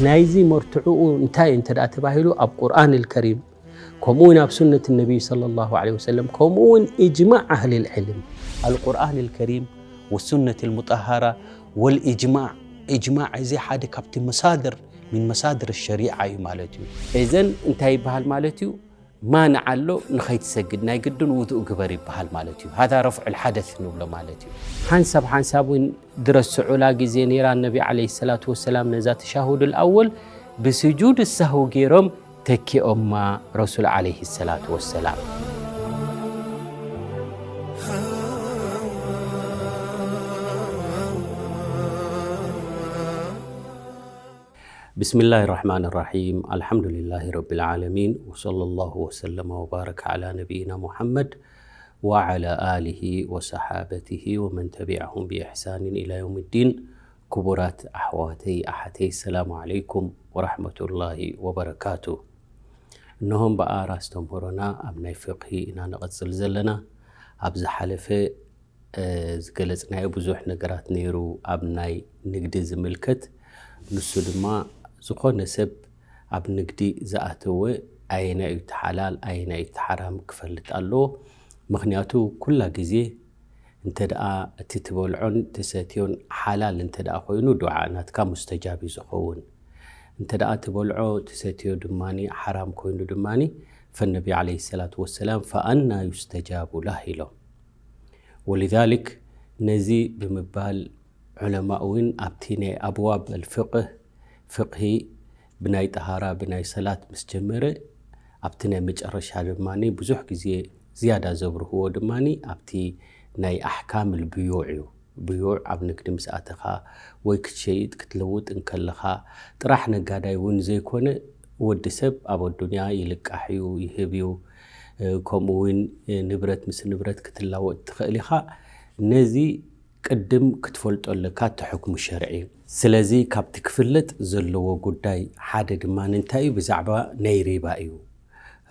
ናይዚ መርትዕኡ እንታይ እንተ ደኣ ተባሂሉ፣ ኣብ ቁርኣን ኣልከሪም፣ ከምኡ እውን ኣብ ሱነት ነቢይ ሰለላሁ ዐለይሂ ወሰለም፣ ከምኡ እውን ኢጅማዕ ኣህሊ ልዕልም። ኣልቁርኣን ኣልከሪም ወሱነት ልሙጠሃራ ወልኢጅማዕ። ኢጅማዕ እዚ ሓደ ካብቲ መሳድር፣ ምን መሳድር ሸሪዓ እዩ ማለት እዩ። እዘን እንታይ ይበሃል ማለት እዩ? ማንዓ ኣሎ፣ ንኸይትሰግድ ናይ ግድን ውዱእ ግበር ይበሃል ማለት እዩ። ሃዛ ረፍዑ ልሓደስ ንብሎ ማለት እዩ። ሓንሳብ ሓንሳብ እውን ድረስዑላ ግዜ ነይራ፣ ነቢ ዓለይሂ ሰላቱ ወሰላም ነዛ ተሻሁድ ልኣወል ብስጁድ ሳሁ ገይሮም ተኪኦማ ረሱል ዓለይሂ ሰላቱ ወሰላም። بسم الله الرحمن الرحيم. الحمد لله رب العالمين. وصلى الله وسلم وبارك على نبينا محمد وعلى آله وصحابته ومن تبعهم بإحسان إلى يوم الدين. ክቡራት ኣሕዋተይ ኣሓተይ፣ ሰላሙ ዓለይኩም ወራሕመቱላሂ ወበረካቱ። እነሆም በኣር ኣስተምህሮና ኣብ ናይ ፍቕሂ ኢና ንቐጽል ዘለና። ኣብ ዝሓለፈ ዝገለጽናዮ ብዙሕ ነገራት ነይሩ ኣብ ናይ ንግዲ ዝምልከት። ንሱ ድማ ዝኾነ ሰብ ኣብ ንግዲ ዝኣተወ ኣየናይ እዩ እቲ ሓላል ኣየናይ እዩ እቲ ሓራም ክፈልጥ ኣለዎ። ምኽንያቱ ኩላ ግዜ እንተ ደኣ እቲ ትበልዖን ትሰትዮን ሓላል እንተ ደኣ ኮይኑ፣ ዱዓ ናትካ ሙስተጃብ እዩ ዝኸውን። እንተ ደኣ ትበልዖ ትሰትዮ ድማ ሓራም ኮይኑ ድማ፣ ፈነቢ ዓለይሂ ሰላቱ ወሰላም ፈኣና ዩስተጃቡ ላህ ኢሎም። ወሊዛሊክ ነዚ ብምባል ዑለማእ እውን ኣብቲ ናይ ኣብዋብ ኣልፍቅህ፣ ፍቅሂ ብናይ ጠሃራ ብናይ ሰላት ምስ ጀመረ፣ ኣብቲ ናይ መጨረሻ ድማ ብዙሕ ግዜ ዝያዳ ዘብርህዎ ድማ ኣብቲ ናይ ኣሕካም ልብዩዕ እዩ። ብዩዕ ኣብ ንግዲ ምስ ኣተኻ ወይ ክትሸይጥ ክትልውጥ እንከለኻ፣ ጥራሕ ነጋዳይ እውን ዘይኮነ፣ ወዲ ሰብ ኣብ ኣዱንያ ይልቃሕ እዩ፣ ይህብ እዩ። ከምኡ እውን ንብረት ምስ ንብረት ክትላወጥ ትኽእል ኢኻ። ነዚ ቅድም ክትፈልጦ ኣለካ እቲ ሕክሙ ሸርዒ። ስለዚ ካብቲ ክፍለጥ ዘለዎ ጉዳይ ሓደ ድማ እንታይ እዩ? ብዛዕባ ናይ ሪባ እዩ።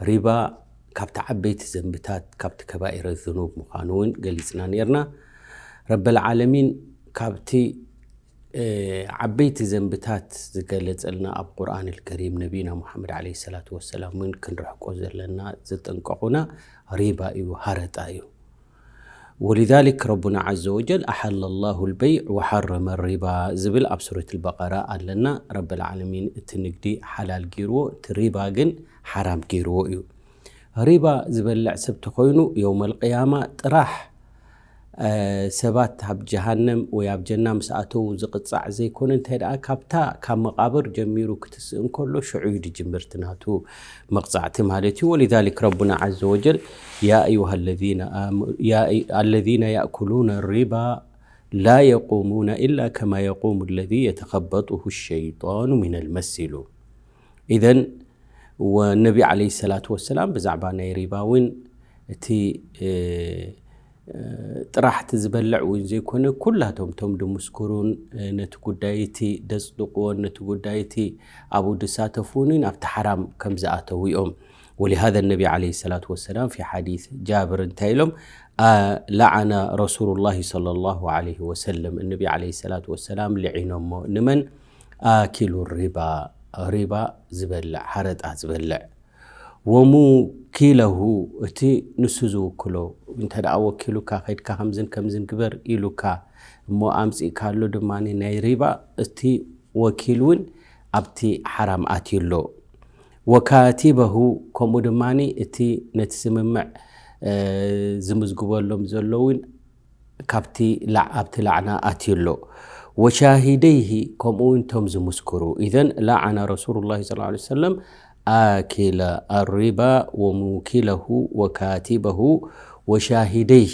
ሪባ ካብቲ ዓበይቲ ዘንብታት፣ ካብቲ ከባኢረ ዝኑብ ምዃኑ እውን ገሊጽና ነይርና። ረበል ዓለሚን ካብቲ፣ እ፣ ዓበይቲ ዘንብታት ዝገለጸልና ኣብ ቁርኣን ኣልከሪም፣ ነቢና ሙሓመድ ዓለይሂ ሰላቱ ወሰላም እውን ክንርሕቆ ዘለና ዘጠንቀቑና ሪባ እዩ፣ ሃረጣ እዩ። ወሊዛሊክ ረቡና ዓዘ ወጀል ኣሓለ ላሁ ልበይዕ ወሓረመ ሪባ ዝብል ኣብ ሱረት ልበቀራ ኣለና። ረበል ዓለሚን እቲ ንግዲ ሓላል ገይርዎ፣ እቲ ሪባ ግን ሓራም ገይርዎ እዩ። ሪባ ዝበልዕ ሰብ ተኾይኑ፣ የውመል ቅያማ ጥራሕ፣ እ፣ ሰባት ኣብ ጀሃነም ወይ ኣብ ጀና ምስ ኣተዉ ዝቕጻዕ ዘይኮነ፣ እንታይ ደኣ ካብታ ካብ መቓብር ጀሚሩ ክትስእ እንከሎ ሽዑ እዩ ድጅምር እቲ ናቱ መቕጻዕቲ ማለት እዩ። ወሊዛሊክ ረቡና ዓዘ ወጀል፣ ያ ኣዩሃ ለዚነ ኣመ-፣ ያ ኣይ-፣ ኣለዚነ ያእኩሉነ ሪባ ላ የቁሙነ ኢላ ከማ የቁሙ ለዚ የተኸበጡሁ ሸይጣኑ ሚነል መስ ኢሉ። ኢዘን ወነቢ ዓለይሂ ሰላቱ ወሰላም ብዛዕባ ናይ ሪባ እውን እቲ፣ እ፣ እ፣ ጥራሕ እቲ ዝበልዕ እውን ዘይኮነ፣ ኩላቶም እቶም ድምስክሩን፣ እ፣ ነቲ ጉዳይ እቲ ደጽድቕዎን ነቲ ጉዳይ እቲ ኣብኡ ድሳተፉን እውን ኣብቲ ሓራም ከም ዝኣተዉ እዮም። ወሊሃዘ ነቢ ዓለይሂ ሰላቱ ወሰላም ፊ ሓዲስ ጃብር እንታይ ኢሎም? አ፣ ለዓነ ረሱሉላሂ ሰለላሁ ዓለይሂ ወሰለም፣ እነቢ ዓለይሂ ሰላቱ ወሰላም ልዒኖሞ። ንመን? ኣኪሉ ሪባ፣ ሪባ ዝበልዕ፣ ሓረጣ ዝበልዕ። ወሙኪለሁ፣ እቲ ንሱ ዝውክሎ፣ እንተ ደኣ ወኪሉካ፣ ከይድካ ከምዝን ከምዝን ግበር ኢሉካ፣ እሞ ኣምጺእካሉ ድማ ናይ ሪባ፣ እቲ ወኪል እውን ኣብቲ ሓራም ኣትዩ ኣሎ። ወካቲበሁ፣ ከምኡ ድማ እቲ ነቲ ስምምዕ፣ እ፣ ዝምዝግበሎም ዘሎ እውን ካብቲ ላ-፣ ኣብቲ ላዕና ኣትዩ ኣሎ። ወሻሂደይሂ፣ ከምኡ እውን እቶም ዝምስክሩ። ኢዘን ለዓነ ረሱሉላሂ ሰለላሁ ዐለይሂ ወሰለም ኣኪለ ኣሪባ ወሙኪለሁ ወካቲበሁ ወሻሂደይሂ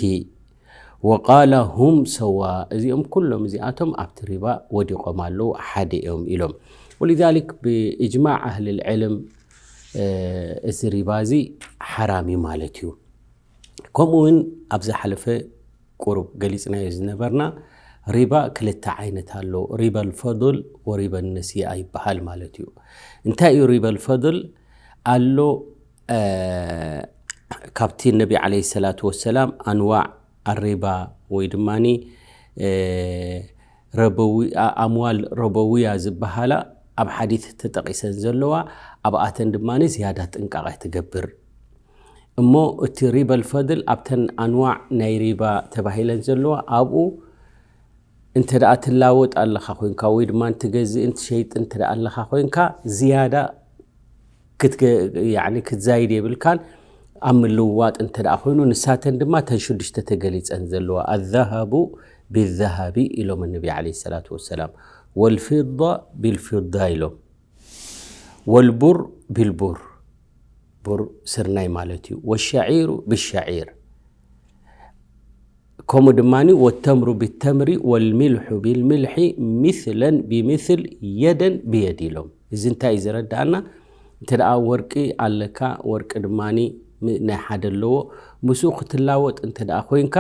ወቃለ ሁም ሰዋ፣ እዚኦም ኩሎም እዚኣቶም ኣብቲ ሪባ ወዲቖም ኣለዉ፣ ሓደ እዮም ኢሎም። ወሊዛሊክ ብእጅማዕ ኣህልል ዕልም፣ እ፣ እዚ ሪባ እዚ ሓራም እዩ ማለት እዩ። ከምኡ እውን ኣብ ዝሓለፈ ቁሩብ ገሊጽናዮ ዝነበርና፣ ሪባ ክልተ ዓይነት ኣሎ፣ ሪበል ፈድል ወሪበል ነሲኣ ይበሃል ማለት እዩ። እንታይ እዩ ሪበል ፈድል? ኣሎ፣ እ፣ ካብቲ ነቢ ዓለይሂ ሰላቱ ወሰላም ኣንዋዕ ኣሪባ ወይ ድማኒ፣ እ፣ ረበዊ ኣምዋል ረበውያ ዝበሃላ ኣብ ሓዲት ተጠቒሰን ዘለዋ ኣብኣተን ድማ ዝያዳ ጥንቃቐ ትገብር። እሞ እቲ ሪበል ፈድል ኣብተን ኣንዋዕ ናይ ሪባ ተባሂለን ዘለዋ ኣብኡ እንተ ደኣ ትላወጥ ኣለኻ ኮይንካ ወይ ድማ ትገዝእን ትሸይጥን እንተ ደኣ ኣለኻ ኮይንካ ዝያዳ ክትዛይድ የብልካን። ኣብ ምልውዋጥ እንተ ደኣ ኮይኑ ንሳተን ድማ ተን ሽዱሽተ ተገሊፀን ዘለዋ ኣዛሃቡ ብዛሃቢ ኢሎም ነቢ ዓለ ሰላት ወሰላም፣ ወልፊዳ ቢልፊዳ ኢሎም፣ ወልቡር ቢልቡር፣ ቡር ስርናይ ማለት እዩ፣ ወሸዒሩ ብሸዒር፣ ከምኡ ድማ ወተምሩ ቢተምሪ ወልሚልሑ ቢልሚልሒ ሚስለን ቢምስል የደን ብየድ ኢሎም። እዚ እንታይ እዩ ዘረዳእና? እንተ ደኣ ወርቂ ኣለካ፣ ወርቂ ድማ ናይ ሓደ ኣለዎ፣ ምስኡ ክትላወጥ እንተ ደኣ ኮይንካ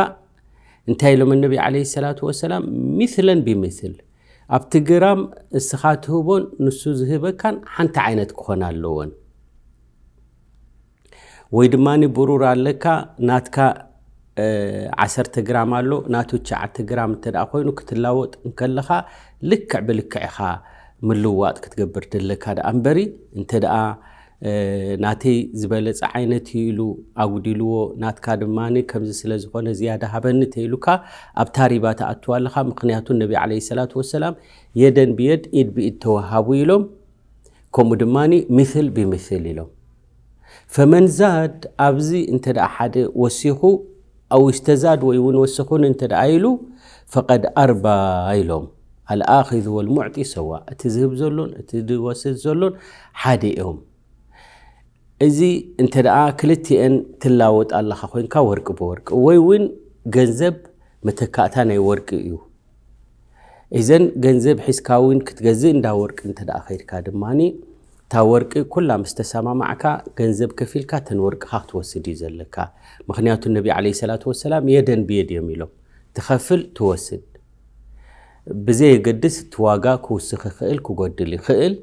እንታይ ኢሎም ነቢ ዓለ ሰላቱ ወሰላም? ሚስለን ቢምስል፣ ኣብቲ ግራም እስኻ ትህቦን ንሱ ዝህበካን ሓንቲ ዓይነት ክኾን ኣለዎን። ወይ ድማ ብሩር ኣለካ፣ ናትካ ዓሰርተ ግራም ኣሎ፣ ናቱ ትሽዓተ ግራም እንተ ደኣ ኮይኑ ክትላወጥ እንከለኻ ልክዕ ብልክዕ ኢኻ ምልዋጥ ክትገብር ደለካ ደኣ እምበሪ፣ እንተ ደኣ ናተይ ዝበለፀ ዓይነት እዩ ኢሉ ኣጉዲልዎ፣ ናትካ ድማ ከምዚ ስለ ዝኾነ ዝያዳ ሃበኒ ተኢሉካ ኣብታ ሪባ ትኣትዋ ኣለኻ። ምክንያቱ ነቢ ዓለ ሰላቱ ወሰላም የደን ብየድ ኢድ ብኢድ ተወሃቡ ኢሎም፣ ከምኡ ድማ ሚስል ብሚስል ኢሎም። ፈመን ዛድ ኣብዚ እንተ ደኣ ሓደ ወሲኹ ኣው እስተዛድ ወይ እውን ወስኹን እንተ ደኣ ኢሉ ፈቀድ ኣርባ ኢሎም። ኣልኣኺዝ ወልሙዕጢ ሰዋ፣ እቲ ዝህብ ዘሎን እቲ ዝወስድ ዘሎን ሓደ እዮም። እዚ እንተ ደኣ ክልቲኤን ትላወጥ ኣለኻ ኮይንካ ወርቂ ብወርቂ ወይ እውን ገንዘብ መተካእታ ናይ ወርቂ እዩ። እዘን ገንዘብ ሒዝካ እውን ክትገዝእ እንዳ ወርቂ እንተ ደኣ ከይድካ ድማ እታ ወርቂ ኩላ ምስ ተሰማማዕካ ገንዘብ ከፊልካ ተን ወርቅኻ ክትወስድ እዩ ዘለካ። ምክንያቱ ነቢ ዓለ ሰላቱ ወሰላም የደን ብየድ እዮም ኢሎም፣ ትኸፍል ትወስድ ብዘየገድስ እቲ ዋጋ ክውስኽ ይኽእል ክጎድል ይኽእል።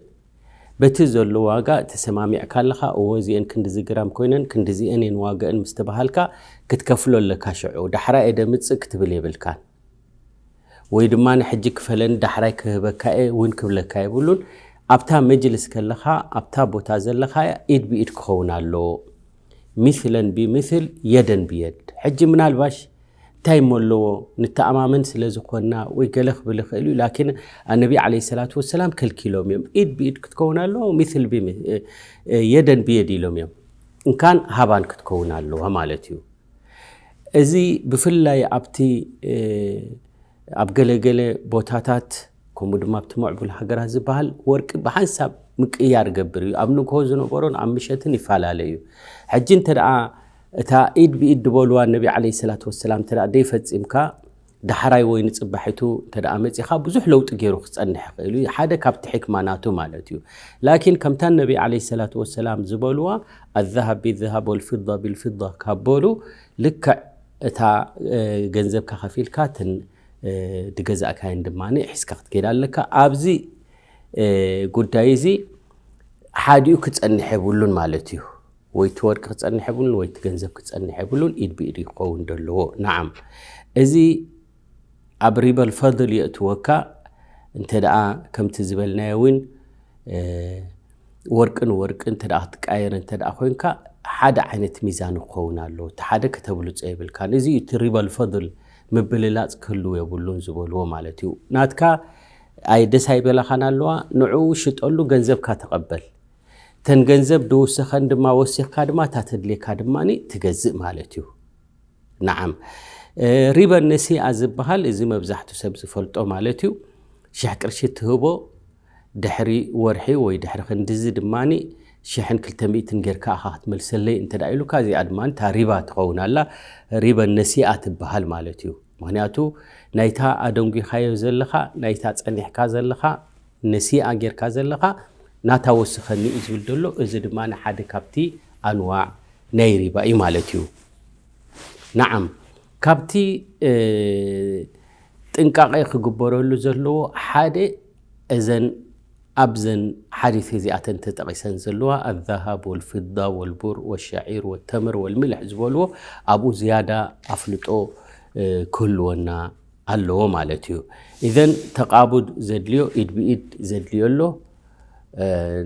በቲ ዘሎ ዋጋ ተሰማሚዕካ ኣለኻ፣ እዎ እዚአን ክንድዚ ግራም ኮይነን ክንድዚአን እየን ዋጋአን ምስ ተባሃልካ ክትከፍሎ ኣለካ። ሽዑ ዳሕራይ እየ ደምፅእ ክትብል የብልካን። ወይ ድማ ንሕጂ ክፈለኒ ዳሕራይ ክህበካ እየ እውን ክብለካ የብሉን። ኣብታ መጅልስ ከለኻ ኣብታ ቦታ ዘለኻ ኢድ ብኢድ ክኸውን ኣለዎ። ሚስለን ቢምስል የደን ብየድ። ሕጂ ምናልባሽ እንታይ እሞ ኣለዎ ንተኣማመን ስለ ዝኾንና ወይ ገለ ክብል ይኽእል እዩ። ላኪን ኣነቢ ዓለ ሰላቱ ወሰላም ከልኪሎም እዮም። ኢድ ብኢድ ክትከውን ኣለዎ፣ ሚስል የደን ብየድ ኢሎም እዮም። እንካን ሃባን ክትከውን ኣለዋ ማለት እዩ። እዚ ብፍላይ ኣብቲ ኣብ ገለገለ ቦታታት ከምኡ ድማ ኣብቲ ምዕቡል ሃገራት ዝበሃል ወርቂ ብሓንሳብ ምቅያር ገብር እዩ። ኣብ ንግሆ ዝነበሮን ኣብ ምሸትን ይፈላለ እዩ። ሕጂ እንተ ደኣ እታ ኢድ ብኢድ ዝበልዋ ነቢ ዓለይሂ ሰላቱ ወሰላም እንተ ደኣ ደይፈጺምካ፣ ዳሕራይ ወይ ንጽባሒቱ እንተ ደኣ መጺኻ ብዙሕ ለውጢ ገይሩ ክጸንሕ ይኽእል እዩ። ሓደ ካብቲ ሕክማ ናቱ ማለት እዩ። ላኪን ከምታ ነቢ ዓለይሂ ሰላቱ ወሰላም ዝበልዋ ኣዛሃብ ቢዛሃብ ወልፊዳ ቢልፊዳ ካብ በሉ ልክዕ እታ ገንዘብካ ከፊልካ እተን ድገዛእካየን ድማ ሒዝካ ክትከይድ ኣለካ። ኣብዚ ጉዳይ እዚ ሓዲኡ ክጸንሕ የብሉን ማለት እዩ። ወይ እቲ ወርቂ ክጸንሕ የብሉን ወይ እቲ ገንዘብ ክጸንሕ የብሉን፣ ኢድ ብኢድ ክኸውን ደለዎ። ነዓም፣ እዚ ኣብ ሪበል ፈድል የእትወካ። እንተ ደኣ ከምቲ ዝበልናዮ እውን ወርቂ ንወርቂ እንተ ደኣ ክትቃየር እንተ ደኣ ኮይንካ ሓደ ዓይነት ሚዛን ክኸውን ኣለዎ። እቲ ሓደ ከተብልጾ የብልካን። እዚ እቲ ሪበል ፈድል ምብልላጽ ክህልው የብሉን ዝበልዎ ማለት እዩ። ናትካ ኣይ ደስ ኣይበላኻን ኣለዋ፣ ንዕኡ ሽጠሉ፣ ገንዘብካ ተቐበል። ተን ገንዘብ ድውሰኸን ድማ ወሲኽካ ድማ እታ ተድልየካ ድማ ትገዝእ ማለት እዩ። ነዓም፣ ሪበ ነሲኣ ዝበሃል እዚ መብዛሕቱ ሰብ ዝፈልጦ ማለት እዩ። ሽሕ ቅርሺ ትህቦ፣ ድሕሪ ወርሒ ወይ ድሕሪ ክንድዚ ድማ ሽሕን ክልተ ሚእትን ጌርካ ኢኻ ክትመልሰለይ እንተ ደኣ ኢሉካ፣ እዚኣ ድማ እታ ሪባ ትኸውን ኣላ። ሪበ ነሲኣ ትበሃል ማለት እዩ። ምኽንያቱ ናይታ ኣደንጒኻዮ ዘለኻ፣ ናይታ ጸኒሕካ ዘለኻ፣ ነሲኣ ጌርካ ዘለኻ ናታ ወስኸኒ እዩ ዝብል ዘሎ። እዚ ድማ ሓደ ካብቲ ኣንዋዕ ናይ ሪባ እዩ ማለት እዩ። ነዓም፣ ካብቲ ጥንቃቐ ክግበረሉ ዘለዎ ሓደ እዘን ኣብዘን ሓዲት እዚኣተን ተጠቒሰን ዘለዋ ኣዛሃብ ወልፊዳ ወልቡር ወሸዒር ወተምር ወልሚልሕ ዝበልዎ ኣብኡ ዝያዳ ኣፍልጦ ክህልወና ኣለዎ ማለት እዩ። ኢዘን ተቃቡድ ዘድልዮ ኢድ ብኢድ ዘድልዮ ኣሎ።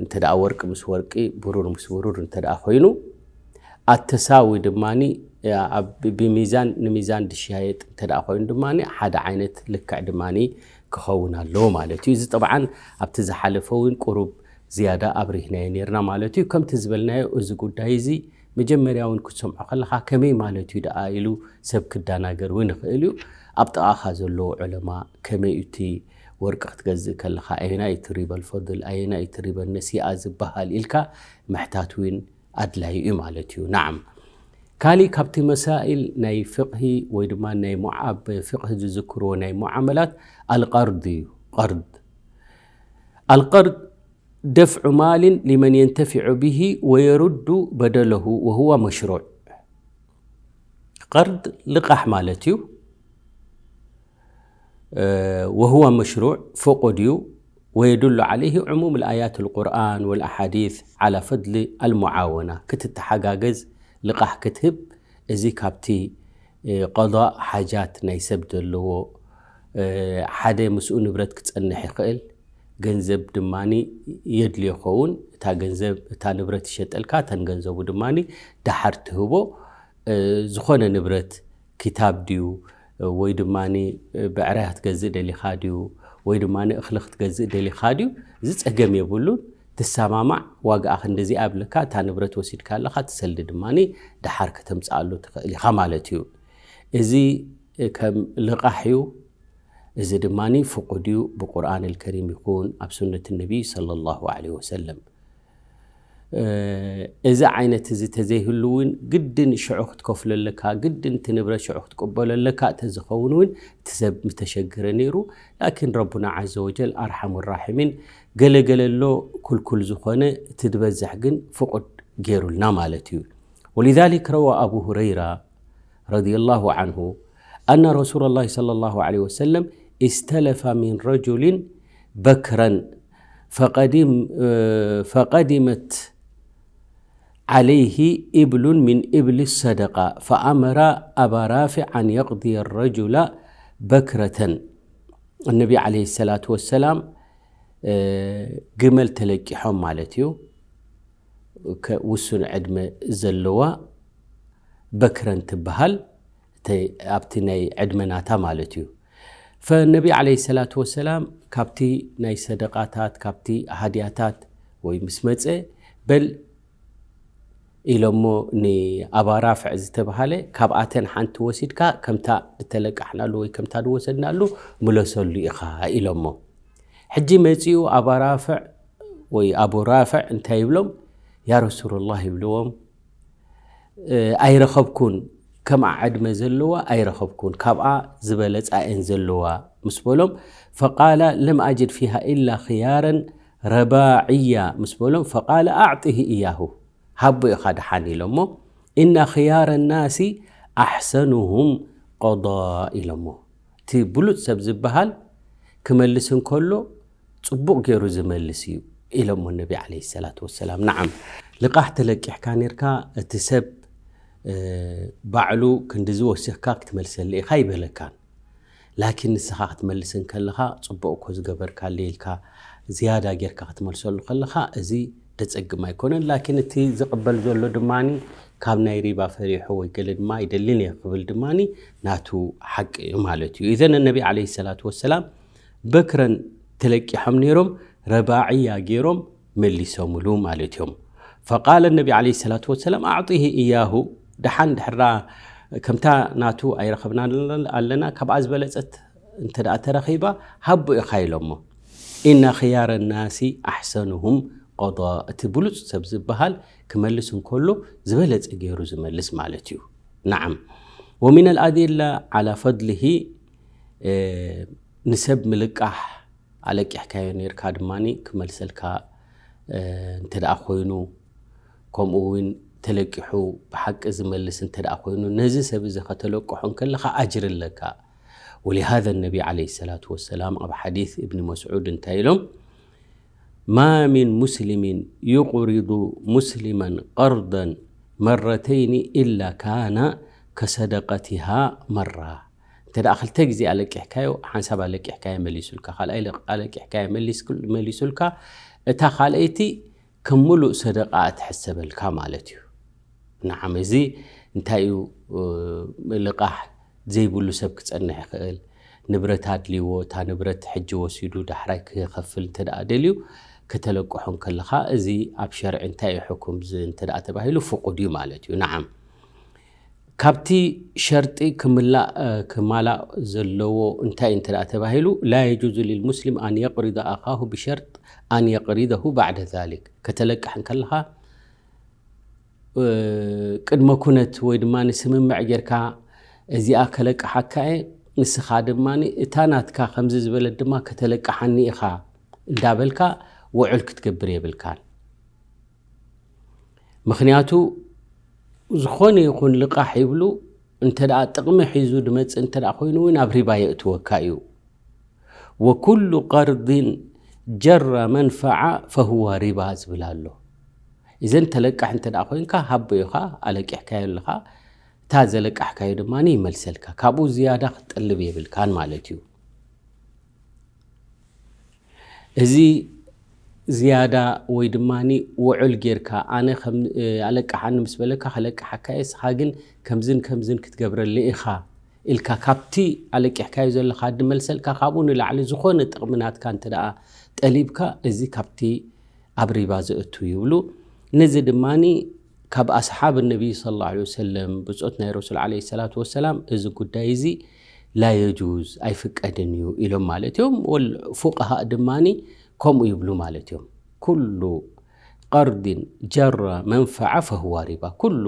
እንተ ደኣ ወርቂ ምስ ወርቂ፣ ብሩር ምስ ብሩር እንተ ደኣ ኮይኑ፣ ኣተሳዊ ድማ ብሚዛን ንሚዛን ዝሻየጥ እንተ ደኣ ኮይኑ ድማ ሓደ ዓይነት ልክዕ ድማ ክኸውን ኣለዎ ማለት እዩ። እዚ ጠብዓን ኣብቲ ዝሓለፈ እውን ቁሩብ ዝያዳ ኣብሪህናዮ ነርና ማለት እዩ። ከምቲ ዝበልናዮ፣ እዚ ጉዳይ እዚ መጀመርያ እውን ክትሰምዖ ከለኻ ከመይ ማለት እዩ ደኣ ኢሉ ሰብ ክደናገር እውን ይኽእል እዩ። ኣብ ጥቓኻ ዘለዉ ዑለማ ከመይ እዩ እቲ ወርቂ ክትገዝእ ከለኻ ኣየናይ እቲ ሪበል ፈድል ኣየናይ እቲ ሪበል ነሲኣ ዝበሃል ኢልካ ምሕታት እውን ኣድላይ እዩ ማለት እዩ። ናዓም፣ ካሊእ ካብቲ መሳኢል ናይ ፍቕሂ ወይ ድማ ናይ ሙዓ-፣ ኣብ ፍቕሂ ዝዝክርዎ ናይ ሙዓመላት ኣልቀርድ እዩ። ቀርድ ኣልቀርድ ደፍዑ ማልን ሊመን የንተፊዑ ብሂ ወየሩዱ በደለሁ ወሁወ መሽሩዕ። ቀርድ ልቓሕ ማለት እዩ። ወሁወ መሽሩዕ ፍቑድ እዩ። ወየዱሉ ዓለይህ ዕሙም ልኣያት ልቁርኣን ወልኣሓዲት ዓላ ፈድሊ ኣልሙዓወና። ክትተሓጋገዝ ልቓሕ ክትህብ፣ እዚ ካብቲ ቀዳእ ሓጃት ናይ ሰብ ዘለዎ፣ ሓደ ምስኡ ንብረት ክጸንሕ ይኽእል፣ ገንዘብ ድማ የድልዮ ይኸውን። እታ ገንዘብ እታ ንብረት ይሸጠልካ፣ እተን ገንዘቡ ድማ ደሓር ትህቦ። ዝኾነ ንብረት፣ ክታብ ድዩ፣ ወይ ድማ ብዕራይ ክትገዝእ ደሊኻ ድዩ፣ ወይ ድማ እኽሊ ክትገዝእ ደሊኻ ድዩ፣ እዚ ጸገም የብሉን። ትሰማማዕ፣ ዋጋኣ ክንድዚኣ ኣብልካ፣ እታ ንብረት ወሲድካ ኣለኻ፣ እቲ ሰልዲ ድማ ደሓር ከተምጽኣሉ ትኽእል ኢኻ ማለት እዩ። እዚ ከም ልቓሕ እዩ። እዚ ድማ ፍቑድ እዩ፣ ብቁርኣን ኣልከሪም ይኹን ኣብ ሱነት ነቢይ ሰለላሁ ዐለይሂ ወሰለም። እዚ ዓይነት እዚ ተዘይህሉ እውን ግድን ሽዑ ክትከፍሎ ኣለካ፣ ግድን እቲ ንብረት ሽዑ ክትቅበሎ ኣለካ ተዝኸውን እውን እቲ ሰብ ምተሸገረ ነይሩ። ላኪን ረቡና ዐዘ ወጀል ኣርሓሙ ራሒሚን ገለገለሎ ኩልኩል ዝኾነ እቲ ዝበዝሕ ግን ፍቑድ ገይሩልና ማለት እዩ። ወሊዛሊክ ረዋ ኣቡ ሁረይራ ረዲየላሁ ዐንሁ ኣነ ረሱለላሂ ሰለላሁ ዐለይሂ ወሰለም ኢስተለፈ ሚን ረጁሊን በክረን ፈቀዲም-፣ ፈቀዲመት ዐለይሂ ኢብሉን ሚን ኢብሊ ሰደቃ ፈአመረ አባ ራፊዕ አን የቅድየ ረጁላ በክረተን። እነቢ ዐለይሂ ሰላቱ ወሰላም ግመል ተለቂሖም ማለት እዩ። ከ-፣ ውሱን ዕድመ ዘለዋ በክረን ትበሃል፣ እተ-፣ ኣብቲ ናይ ዕድመ ናታ ማለት እዩ። ፈነቢ ዐለይሂ ሰላቱ ወሰላም ካብቲ ናይ ሰደቃታት፣ ካብቲ ሃድያታት ወይ ምስ መጸ፣ በል ኢሎሞ ንኣባ ራፍዕ ዝተባሃለ፣ ካብኣተን ሓንቲ ወሲድካ ከምታ ዝተለቃሕናሉ ወይ ከምታ ዝወሰድናሉ ምለሰሉ ኢኻ ኢሎሞ። ሕጂ መጺኡ ኣባ ራፍዕ ወይ ኣቡ ራፍዕ እንታይ ይብሎም? ያ ረሱሉላህ ይብልዎም፣ እ፣ ኣይረኸብኩን፣ ከምኣ ዕድመ ዘለዋ ኣይረኸብኩን፣ ካብኣ ዝበለጻ እየን ዘለዋ ምስ በሎም፣ ፈቃለ ለም ኣጅድ ፊሃ ኢላ ኽያረን ረባዕያ ምስ በሎም፣ ፈቃለ ኣዕጢሂ እያሁ፣ ሃቦ ኢኻ ደሓን ኢሎሞ፣ ኢና ኽያረ ናሲ ኣሕሰኑሁም ቀዳ ኢሎሞ። እቲ ብሉጽ ሰብ ዝበሃል ክመልስ እንከሎ ጽቡቕ ገይሩ ዝመልስ እዩ ኢሎሞ ነቢ ዓለይሂ ሰላቱ ወሰላም። ነዓም፣ ልቓሕ ተለቂሕካ ኔርካ፣ እቲ ሰብ፣ እ፣ ባዕሉ ክንድዚ ወሲኽካ ክትመልሰሉ ኢኻ ኣይበለካን። ላኪን ንስኻ ክትመልስ እንከለኻ፣ ጽቡቕ እኮ ዝገበርካለይ ኢልካ ዝያዳ ጌርካ ክትመልሰሉ ከለኻ፣ እዚ ደጸግም ኣይኮነን። ላኪን እቲ ዝቕበል ዘሎ ድማኒ ካብ ናይ ሪባ ፈሪሑ ወይ ገለ ድማ ኣይደልን እየ ክብል ድማኒ ናቱ ሓቂ እዩ ማለት እዩ። ኢዘን ነቢ ዓለይሂ ሰላቱ ወሰላም በክረን ተለቂሖም ነይሮም፣ ረባዕያ ገይሮም መሊሶምሉ ማለት እዮም። ፈቃለ ነቢ ዓለይሂ ሰላቱ ወሰላም ኣዕጢሂ እያሁ፣ ደሓን ድሕራ ከምታ ናቱ ኣይረኸብና ኣለና፣ ካብኣ ዝበለጸት እንተ ደኣ ተረኺባ ሃቦ ኢኻ ኢሎሞ። ኢና ኽያረ ናሲ ኣሕሰኑሁም ቀዳ፣ እቲ ብሉጽ ሰብ ዝበሃል ክመልስ እንከሎ ዝበለጸ ገይሩ ዝመልስ ማለት እዩ። ነዓም። ወሚን ኣልኣዲላ ዓላ ፈድሊሂ፣ እ፣ ንሰብ ምልቃሕ ኣለቂሕካዮ ኔርካ ድማኒ ክመልሰልካ፣ እ፣ እንተ ደኣ ኮይኑ፣ ከምኡ እውን ተለቂሑ ብሓቂ ዝመልስ እንተ ደኣ ኮይኑ፣ ነዚ ሰብ እዚ ከተለቅሖ እንከለኻ ኣጅሪ ኣለካ። ወሊሃዘ ነቢ ዓለይሂ ሰላቱ ወሰላም ኣብ ሓዲስ እብኒ መስዑድ እንታይ ኢሎም? ማ ሚን ሙስሊሚን ዩቅሪዱ ሙስሊመን ቀርደን መረተይኒ ኢላ ካነ ከሰደቀቲሃ መራ። እንተ ደኣ ክልተ ግዜ ኣለቂሕካዮ፣ ሓንሳብ ኣለቂሕካዮ መሊሱልካ፣ ካልኣይ ለቅ-፣ ኣለቂሕካዮ መሊስኩል-፣ መሊሱልካ፣ እታ ካልኣይቲ ከም ምሉእ ሰደቃ እትሕሰበልካ ማለት እዩ። ንዓም፣ እዚ እንታይ እዩ? እ፣ ልቓሕ ዘይብሉ ሰብ ክጸንሕ ይኽእል። ንብረት ኣድልይዎ፣ እታ ንብረት ሕጂ ወሲዱ ዳሕራይ ክኸፍል እንተ ደኣ ደልዩ፣ ከተለቅሖ እንከለኻ፣ እዚ ኣብ ሸርዒ እንታይ እዩ ሕኩም ዝ-፣ እንተ ደኣ ተባሂሉ ፍቑድ እዩ ማለት እዩ። ንዓም። ካብቲ ሸርጢ ክምላእ፣ እ፣ ክማላእ ዘለዎ እንታይ እንተ ደኣ ተባሂሉ፣ لا يجوز للمسلم أن يقرض أخاه بشرط أن يقرضه بعد ذلك። ከተለቅሕ እንከለኻ፣ እ፣ ቅድመ ኩነት ወይ ድማ ንስምምዕ ጌርካ፣ እዚኣ ከለቅሓካ እየ፣ ንስኻ ድማ እታ ናትካ ከምዚ ዝበለት ድማ ከተለቅሓኒ ኢኻ እንዳበልካ ውዑል ክትገብር የብልካን። ምኽንያቱ ዝኾነ ይኹን ልቓሕ ይብሉ እንተ ደኣ ጥቕሚ ሒዙ ድመጽእ እንተ ደኣ ኮይኑ እውን ኣብ ሪባ የእትወካ እዩ። وكل قرض جر منفعة فهو ربا ዝብል ኣሎ። እዘን ተለቃሕ እንተ ደኣ ኮይንካ ሃቦ ኢኻ፣ ኣለቂሕካዮ ኣለኻ፣ እታ ዘለቃሕካዮ ድማ ይመልሰልካ። ካብኡ ዝያዳ ክትጠልብ የብልካን ማለት እዩ። እዚ ዝያዳ ወይ ድማ ውዑል ጌርካ፣ ኣነ ከም፣ እ፣ ኣለቅሓኒ ምስ በለካ፣ ከለቅሓካ እየ፣ ንስኻ ግን ከምዝን ከምዝን ክትገብረለይ ኢኻ ኢልካ፣ ካብቲ ኣለቂሕካዮ ዘለኻ ድመልሰልካ፣ ካብኡ ንላዕሊ ዝኾነ ጥቕሚ ናትካ እንተ ደኣ ጠሊብካ፣ እዚ ካብቲ ኣብ ሪባ ዘእቱ ይብሉ። ነዚ ድማ ካብ ኣስሓብ ነቢይ ሰለላሁ ዐለይሂ ወሰለም፣ ብጾት ናይ ረሱል ዐለይሂ ሰላቱ ወሰላም፣ እዚ ጉዳይ እዚ ላ የጁዝ፣ ኣይፍቀድን እዩ ኢሎም ማለት እዮም። ወል ፉቀሃእ ድማ ከምኡ ይብሉ ማለት እዮም። ኩሉ ቀርድን ጀረ መንፈዓ ፈህዋ ሪባ። ኩሉ፣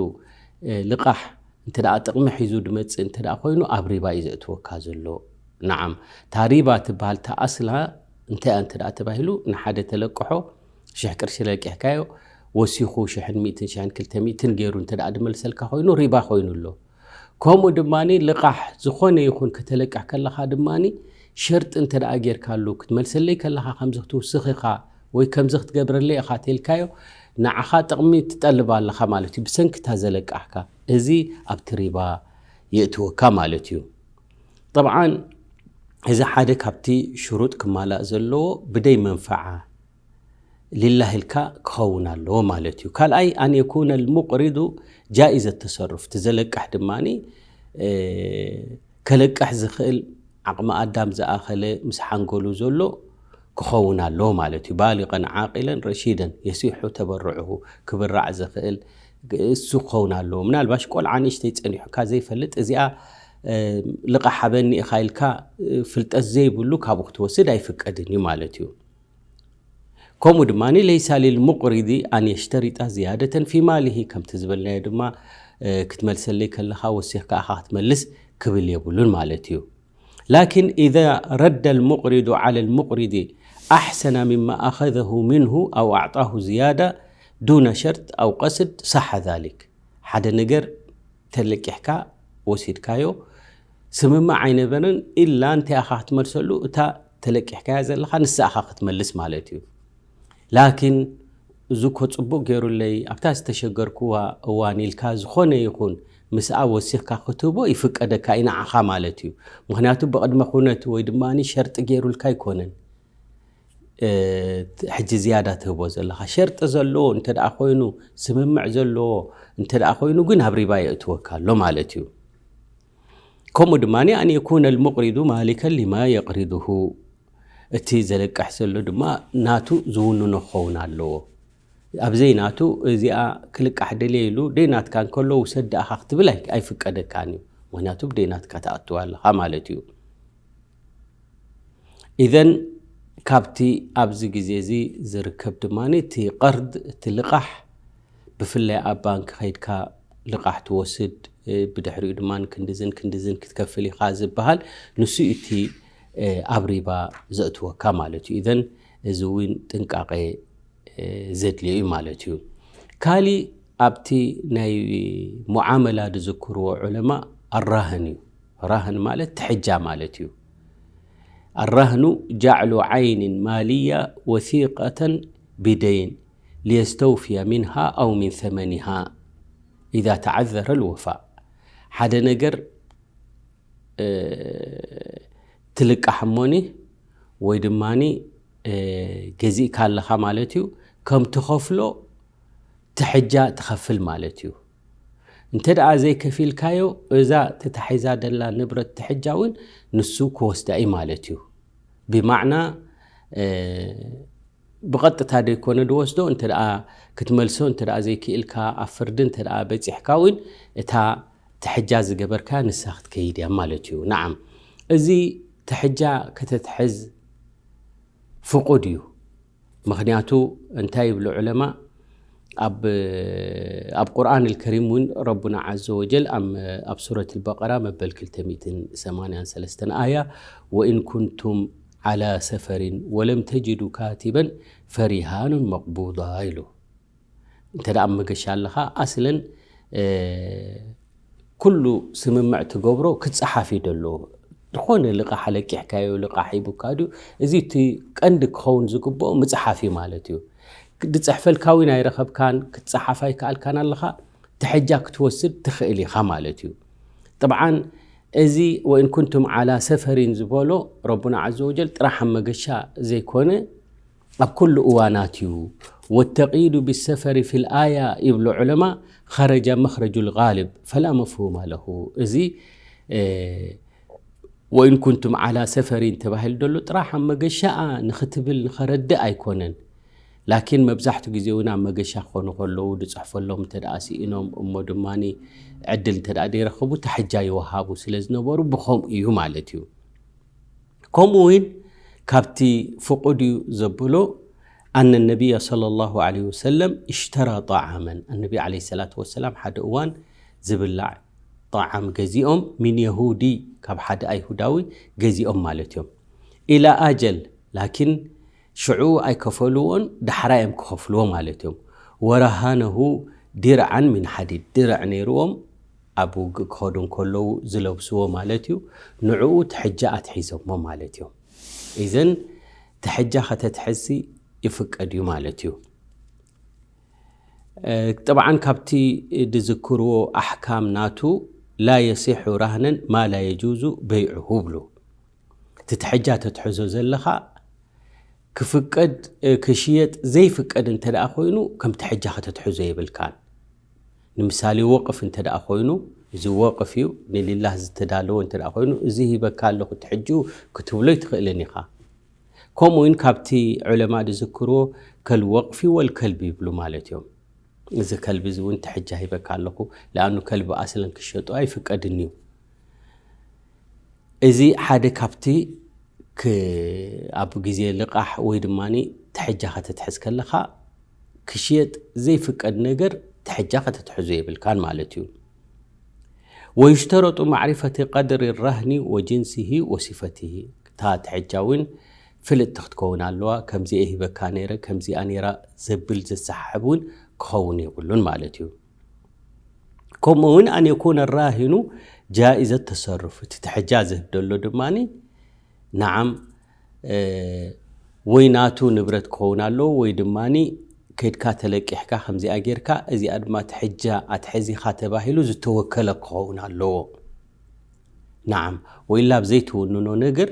እ፣ ልቓሕ እንተ ደኣ ጥቕሚ ሒዙ ድመጽእ እንተ ደኣ ኮይኑ፣ ኣብ ሪባ እዩ ዘእትወካ ዘሎ። ነዓም፣ እታ ሪባ ትበሃል፣ እታ ኣስላ እንታይ እያ እንተ ደኣ ተባሂሉ፣ ንሓደ ተለቅሖ ሽሕ ቅርሺ ለቂሕካዮ፣ ወሲኹ ሽሕን ሚእትን፣ ሽሕን ክልተ ሚእትን ገይሩ እንተ ደኣ ድመልሰልካ ኮይኑ፣ ሪባ ኮይኑ ኣሎ። ከምኡ ድማ ልቓሕ ዝኾነ ይኹን ከተለቅሕ ከለኻ ድማ ሸርጢ እንተ ደኣ ጌርካሉ፣ ክትመልሰለይ ከለኻ ከምዚ ክትውስኽ ኢኻ ወይ ከምዚ ክትገብረለይ ኢኻ ተልካዮ፣ ንዓኻ ጥቕሚ ትጠልብ ኣለኻ ማለት እዩ፣ ብሰንኪ እታ ዘለቃሕካ። እዚ ኣብቲ ሪባ የእትወካ ማለት እዩ። ጠብዓን፣ እዚ ሓደ ካብቲ ሽሩጥ ክማላእ ዘለዎ፣ ብደይ መንፈዓ ሊላህ ኢልካ ክኸውን ኣለዎ ማለት እዩ። ካልኣይ፣ ኣን የኩነ ልሙቅሪዱ ጃኢዘ ተሰሩፍ፣ እቲ ዘለቅሕ ድማ፣ እ፣ ከለቅሕ ዝኽእል ዓቕሚ ኣዳም ዝኣኸለ ምስ ሓንጎሉ ዘሎ ክኸውን ኣለዎ ማለት እዩ። ባሊቀን ዓቂለን ረሺደን የሲሑ ተበርዑሁ፣ ክብራዕ ዝኽእል እሱ ክኸውን ኣለዎ። ምናልባሽ ቆልዓ ንእሽተይ ጸኒሑካ ዘይፈልጥ፣ እዚኣ፣ እ፣ ልቓሕ ሃበኒ ኢኻ ኢልካ፣ እ፣ ፍልጠት ዘይብሉ ካብኡ ክትወስድ ኣይፍቀድን እዩ ማለት እዩ። ከምኡ ድማ ለይሳ ሊልሙቅሪዲ ኣን የሽተሪጣ ዝያደተን ፊ ማሊሂ፣ ከምቲ ዝበልናዮ ድማ፣ እ፣ ክትመልሰለይ ከለኻ ወሲኽካ ኢኻ ክትመልስ ክብል የብሉን ማለት እዩ። ላኪን ኢዛ ረደ ልሙቅሪዱ ዓለ ልሙቅሪዲ ኣሕሰና ሚማ ኣኸዘሁ ሚንሁ ኣው ኣዕጣሁ ዝያዳ ዱነ ሸርጥ ኣው ቀስድ ሳሐ ዛሊክ። ሓደ ነገር ተለቂሕካ ወሲድካዮ፣ ስምምዕ ኣይነበረን፣ ኢላ እንታይ ኢኻ ክትመልሰሉ? እታ ተለቂሕካያ ዘለኻ ንሳ ኢኻ ክትመልስ ማለት እዩ። ላኪን እዚ እኮ ጽቡቕ ገይሩለይ፣ ኣብታ ዝተሸገርኩዋ እዋን ኢልካ ዝኾነ ይኹን ምስኣ ወሲኽካ ክትህቦ ይፍቀደካ እዩ ንዓኻ ማለት እዩ። ምኽንያቱ ብቕድመ ኩነት ወይ ድማ ሸርጢ ገይሩልካ ኣይኮነን። እ፣ ሕጂ ዝያዳ ትህቦ ዘለኻ ሸርጢ ዘለዎ እንተ ደኣ ኮይኑ፣ ስምምዕ ዘለዎ እንተ ደኣ ኮይኑ ግን ኣብ ሪባ የእትወካ ኣሎ ማለት እዩ። ከምኡ ድማ ኣን የኩነ ልሙቅሪዱ ማሊከን ሊማ የቅሪዱሁ፣ እቲ ዘለቅሕ ዘሎ ድማ ናቱ ዝውንኖ ክኸውን ኣለዎ። ኣብ ዘይናቱ እዚኣ ክልቃሕ ደልየ ኢሉ ደይናትካ እንከሎ ውሰድ ደኣኻ ክትብል ኣይ-፣ ኣይፍቀደካን እዩ። ምኽንያቱ ብደይናትካ ትኣትዋ ኣለኻ ማለት እዩ። ኢዘን ካብቲ ኣብዚ ግዜ እዚ ዝርከብ ድማ እቲ ቀርድ፣ እቲ ልቓሕ፣ ብፍላይ ኣብ ባንክ ከይድካ ልቓሕ ትወስድ፣ እ፣ ብድሕሪኡ ድማ ክንድዝን ክንድዝን ክትከፍል ኢኻ ዝበሃል፣ ንሱ እዩ እቲ፣ እ፣ ኣብ ሪባ ዘእትወካ ማለት እዩ። ኢዘን እዚ እውን ጥንቃቄ፣ እ፣ ዘድልዮ እዩ ማለት እዩ። ካሊእ ኣብቲ ናይ ሙዓመላ ዝዝክርዎ ዑለማ ኣራህን እዩ። ራህን ማለት ትሕጃ ማለት እዩ። ኣራህኑ ጃዕሉ ዓይንን ማልያ ወሲቀተን ቢደይን ሊየስተውፍያ ሚንሃ ኣው ሚን ተመኒሃ ኢዛ ተዓዘረ ልወፋእ። ሓደ ነገር፣ ትልቃሕ እሞኒ ወይ ድማኒ ገዚእካ ኣለኻ ማለት እዩ። ከም ትኸፍሎ ትሕጃ ትኸፍል ማለት እዩ። እንተ ደኣ ዘይከፊልካዮ እዛ ተታሒዛ ደላ ንብረት ትሕጃ እውን ንሱ ክወስዳ እዩ ማለት እዩ። ብማዕና ብቐጥታ ደይኮነ ድወስዶ እንተ ደኣ ክትመልሶ እንተ ደኣ ዘይክእልካ ኣብ ፍርዲ እንተ ደኣ በጺሕካ እውን እታ ትሕጃ ዝገበርካ ንሳ ክትከይድ እያ ማለት እዩ። ነዓም፣ እዚ ትሕጃ ከተትሕዝ ፍቑድ እዩ። ምኽንያቱ እንታይ ይብሉ ዑለማ? ኣብ ኣብ ቁርኣን الكريم እውን ረቡና عز وجل ኣብ ሱረት البقرة መበል ክልተ ሚእትን ሰማንያን ሰለስተን ኣያ ወኢን ኩንቱም على سفر ولم تجدوا كاتبا فرهان مقبوضة ኢሉ። እንተ ደኣ ኣብ መገሻ ኣለኻ ኣስለን ኩሉ ስምምዕ ትገብሮ ክጸሓፍ እዩ ደሎ። ዝኾነ ልቓሕ ለቂሕካዮ ልቓሕ ሂቡካ ድዩ? እዚ እቲ ቀንዲ ክኸውን ዝግብኦ ምጽሓፍ እዩ ማለት እዩ። ድጽሕፈልካ እውን ኣይረኸብካን ክትጸሓፍ ኣይከኣልካን ኣለኻ ትሕጃ ክትወስድ ትኽእል ኢኻ ማለት እዩ። ጥብዓን እዚ ወኢን ኩንቱም ዓላ ሰፈሪን ዝበሎ ረቡና ዓዘ ወጀል ጥራሕ ኣብ መገሻ ዘይኮነ ኣብ ኩሉ እዋናት እዩ። ወተቂዱ ብሰፈሪ ፊል ኣያ ይብሉ ዑለማ ኸረጃ መኽረጁል ጋልብ ፈላ መፍሁማ ለሁ። እዚ ወኢን ኩንቱም ዓላ ሰፈሪን ተባሂሉ ደሎ ጥራሕ ኣብ መገሻኣ ንኽትብል ንኸረድእ ኣይኮነን። ላኪን መብዛሕቱ ግዜ እውን ኣብ መገሻ ክኾኑ ከለዉ ድፅሕፈሎም እንተ ደኣ ስኢኖም እሞ ድማ ዕድል እንተ ደኣ ደይረኸቡ ተሕጃ ይወሃቡ ስለ ዝነበሩ ብኸምኡ እዩ ማለት እዩ። ከምኡ እውን ካብቲ ፍቑድ እዩ ዘብሎ ኣነ ነቢያ صلى الله عليه وسلم اشترى طعاما ኣነቢ عليه الصلاة والسلام ሓደ እዋን ዝብላዕ ጣዓም ገዚኦም ሚን የሁዲ ካብ ሓደ ኣይሁዳዊ ገዚኦም ማለት እዮም። ኢላ ኣጀል ላኪን ሽዑ ኣይከፈልዎን ዳሕራ እዮም ክኸፍልዎ ማለት እዮም። ወረሃነሁ ዲርዓን ሚን ሓዲድ ድርዕ ነይርዎም ኣብ ውግእ ክኸዱ እንከለዉ ዝለብስዎ ማለት እዩ። ንዕኡ ትሕጃ ኣትሒዞሞ ማለት እዮም። ኢዘን ትሕጃ ከተትሕዝሲ ይፍቀድ እዩ ማለት እዩ። ጥብዓን ካብቲ ድዝክርዎ ኣሕካም ናቱ ላ የሲሑ ራህነን ማ ላ የጁዙ በይዑሁ ብሉ። እቲ ትሕጃ ተትሕዞ ዘለኻ ክፍቀድ ክሽየጥ ዘይፍቀድ እንተ ደኣ ኮይኑ ከም ትሕጃ ከተትሕዞ የብልካን። ንምሳሌ ወቕፍ እንተ ደኣ ኮይኑ እዚ ወቕፍ እዩ ንሊላህ ዝተዳለወ እንተ ደኣ ኮይኑ እዚ ሂበካ ኣለኹ ትሕጅኡ ክትብሎ ይትኽእልን ኢኻ። ከምኡ እውን ካብቲ ዑለማ ዝዝክርዎ ከልወቕፊ ወልከልቢ ይብሉ ማለት እዮም። እዚ ከልቢ እዚ እውን ትሕጃ ሂበካ ኣለኹ ለኣኑ ከልቢ ኣስለን ክሸጡ ኣይፍቀድን እዩ። እዚ ሓደ ካብቲ ኣብ ግዜ ልቓሕ ወይ ድማ ትሕጃ ከተትሕዝ ከለኻ ክሽየጥ ዘይፍቀድ ነገር ትሕጃ ከተትሕዞ የብልካን ማለት እዩ። ወዩሽተረጡ ማዕሪፈቲ ቀድሪ ራህኒ ወጅንሲሂ ወሲፈቲሂ እታ ትሕጃ እውን ፍልጥቲ ክትከውን ኣለዋ። ከምዚአ ሂበካ ነይረ ከምዚኣ ነይራ ዘብል ዘሰሓሕብ እውን ክኸውን የብሉን ማለት እዩ። ከምኡ እውን ኣን የኩነ ራሂኑ ጃኢዘ ተሰሩፍ እቲ ትሕጃ ዝህብ ደሎ ድማ ነዓም ወይ ናቱ ንብረት ክኸውን ኣለዎ ወይ ድማ ከድካ ተለቂሕካ ከምዚኣ ጌርካ እዚኣ ድማ ትሕጃ ኣትሐዚኻ ተባሂሉ ዝተወከለ ክኸውን ኣለዎ። ነዓም ወኢላ ኣብ ዘይትውንኖ ነገር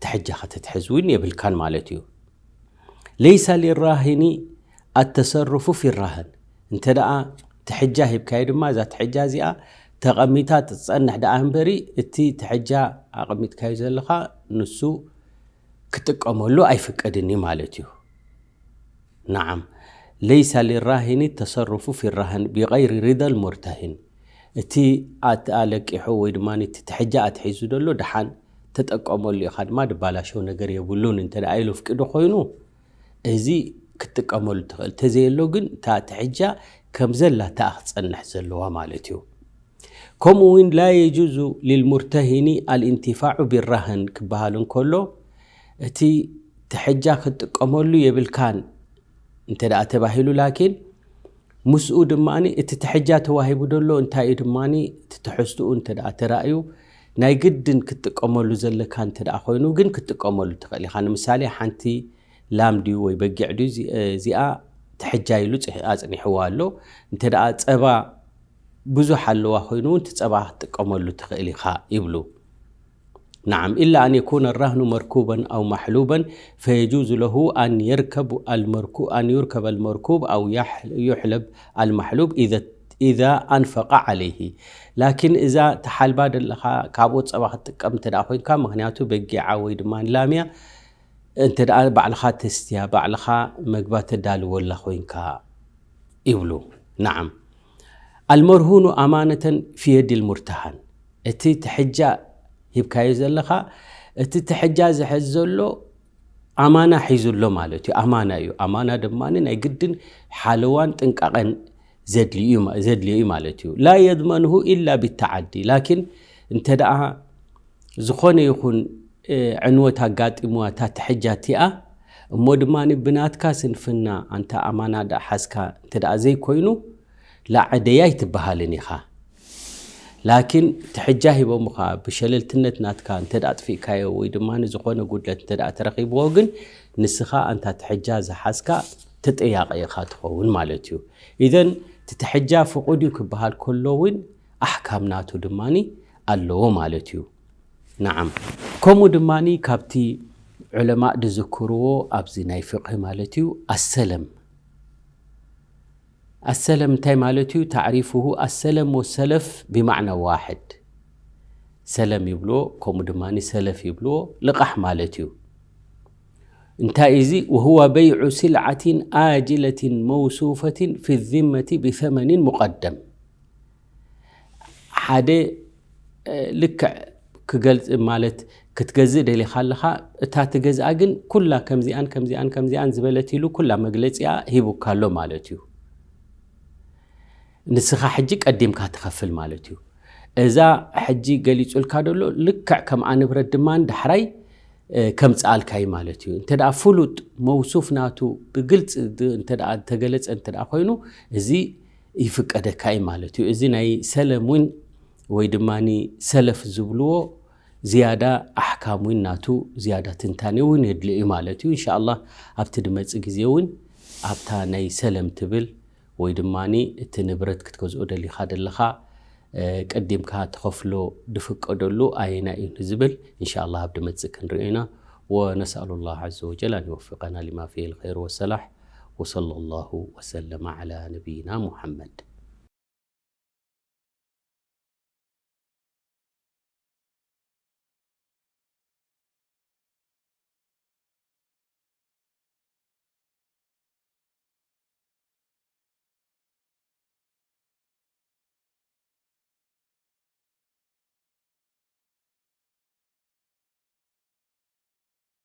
ትሕጃ ከተትሕዝ እውን የብልካን ማለት እዩ። ለይሰ ሊራሂኒ ኣተሰሩፉ ፊ ራህን እንተ ደኣ ትሕጃ ሂብካዮ ድማ እዛ ትሕጃ እዚኣ ተቐሚታ ትጸንሕ ደኣ እምበሪ እቲ ትሕጃ ኣቐሚጥካዮ ዘለኻ ንሱ ክጥቀመሉ ኣይፍቀድን እዩ ማለት እዩ። ነዓም ለይሰ ሊራሂኒ ተሰሩፉ ፊ ራህን ቢቀይሪ ሪዳ ልሙርተሂን እቲ ኣለቂሑ ወይ ድማ እቲ ትሕጃ ኣትሒዙ ደሎ ደሓን ተጠቀመሉ ኢኻ ድማ ድባላሸው ነገር የብሉን እንተ ደኣ ኢሉ ኣፍቂዱ ኮይኑ እዚ ክትጥቀመሉ ትኽእል ተዘየሎ ግን እታ ትሕጃ ከም ዘላ እታ ክትጸንሕ ዘለዋ ማለት እዩ። ከምኡ እውን ላ የጁዙ ሊልሙርተሂኒ ኣልኢንቲፋዑ ቢራህን ክበሃል እንከሎ እቲ ትሕጃ ክትጥቀመሉ የብልካን እንተ ደኣ ተባሂሉ ላኪን ምስኡ ድማ እቲ ትሕጃ ተዋሂቡ ደሎ እንታይ እዩ ድማ እቲ ትሕዝትኡ እንተ ደኣ ተራእዩ ናይ ግድን ክትጥቀመሉ ዘለካ እንተ ደኣ ኮይኑ ግን ክትጥቀመሉ ትኽእል ኢኻ። ንምሳሌ ሓንቲ ላም ድዩ ወይ በጊዕ ድዩ እዚኣ ትሕጃ ኢሉ ኣጽኒሕዋ ኣሎ። እንተ ደኣ ጸባ ብዙሕ ኣለዋ ኮይኑ እውን እቲ ጸባ ክትጥቀመሉ ትኽእል ኢኻ ይብሉ። نعم، إلا أن يكون الرهن مركوبا أو محلوبا، فيجوز له أن يركب المركو-، أن يركب المركوب أو يح-، يحلب المحلوب إذا، إذا أنفق عليه. ላኪን እዛ ተሓልባ ዘለኻ ካብኡ ጸባ ክትጥቀም እንተ ደኣ ኮይንካ፣ ምኽንያቱ በጊዓ ወይ ድማ ላምያ እንተ ደኣ ባዕልኻ ተስትያ፣ ባዕልኻ መግባ ተዳልወላ ኮይንካ ይብሉ። نعم. المرهون أمانة في يد المرتهن። እቲ ትሕጃ ሂብካዮ ዘለኻ፣ እቲ ትሕጃ ዝሕዝ ዘሎ ኣማና ሒዙ ኣሎ ማለት እዩ። ኣማና እዩ። ኣማና ድማ ናይ ግድን ሓለዋን ጥንቃቐን ዘድልዩ ማ-፣ ዘድልዮ እዩ ማለት እዩ። لا يضمنه إلا بالتعدي. ላኪን እንተ ደኣ ዝኾነ ይኹን፣ እ፣ ዕንወት ኣጋጢምዋ እታ ትሕጃ እቲኣ፣ እሞ ድማ ብናትካ ስንፍና ኣንታ ኣማና ደኣ ሓዝካ እንተ ደኣ ዘይኮይኑ፣ ላዕደያ ኣይትበሃልን ኢኻ። ላኪን ትሕጃ ሂቦምኻ ብሸለልትነት ናትካ እንተ ደኣ ኣጥፊእካዮ ወይ ድማ ንዝኾነ ጉድለት እንተ ደኣ ተረኺብዎ ግን ንስኻ ኣንታ ትሕጃ ዝሓዝካ ተጠያቒ ኢኻ ትኸውን ማለት እዩ። ኢዘን እቲ ትሕጃ ፍቑድ እዩ ክበሃል ከሎ እውን ኣሕካም ናቱ ድማ ኣለዎ ማለት እዩ። نعم. ከምኡ ድማ ካብቲ ዑለማእ ዝዝክርዎ ኣብዚ ናይ ፍቕሂ ማለት እዩ ኣሰለም። ኣሰለም እንታይ ማለት እዩ? تعريفه السلم والسلف بمعنى واحد. ሰለም ይብልዎ፣ ከምኡ ድማ ሰለፍ ይብልዎ፣ ልቓሕ ማለት እዩ። እንታይ እዚ? وهو بيع سلعة آجلة موصوفة في الذمة بثمن مقدم. ሓደ፣ እ፣ ልክዕ ክገልጽ ማለት ክትገዝእ ደሊኻ ኣለኻ፣ እታ ትገዝኣ ግን ኩላ ከምዚኣን ከምዚኣን ከምዚኣን ዝበለት ኢሉ ኩላ መግለጺኣ ሂቡካ ኣሎ ማለት እዩ። ንስኻ ሕጂ ቀዲምካ ትኸፍል ማለት እዩ። እዛ ሕጂ ገሊጹልካ ደሎ ልክዕ ከምኣ ንብረት ድማ ዳሕራይ፣ እ፣ ከምጽኣልካ እዩ ማለት እዩ። እንተ ደኣ ፍሉጥ መውሱፍ ናቱ ብግልጺ ድ-፣ እንተ ደኣ ተገለጸ እንተ ደኣ ኮይኑ፣ እዚ ይፍቀደካ እዩ ማለት እዩ። እዚ ናይ ሰለም እውን ወይ ድማ ሰለፍ ዝብልዎ ዝያዳ ኣሕካም እውን ናቱ ዝያዳ ትንታኔ እውን የድልዮ እዩ ማለት እዩ። እንሻ ኣላህ ኣብቲ ድመጽእ ግዜ እውን ኣብታ ናይ ሰለም ትብል ወይ ድማ እቲ ንብረት ክትገዝኦ ደሊኻ ደለኻ፣ እ፣ ቀዲምካ ትኸፍሎ ድፍቀደሉ ኣየናይ እዩ ንዝብል እንሻ ኣላህ ኣብ ድመጽእ ክንሪኦ ኢና። ونسأل الله عز وجل أن يوفقنا لما فيه الخير والصلاح. وصلى الله وسلم على نبينا محمد.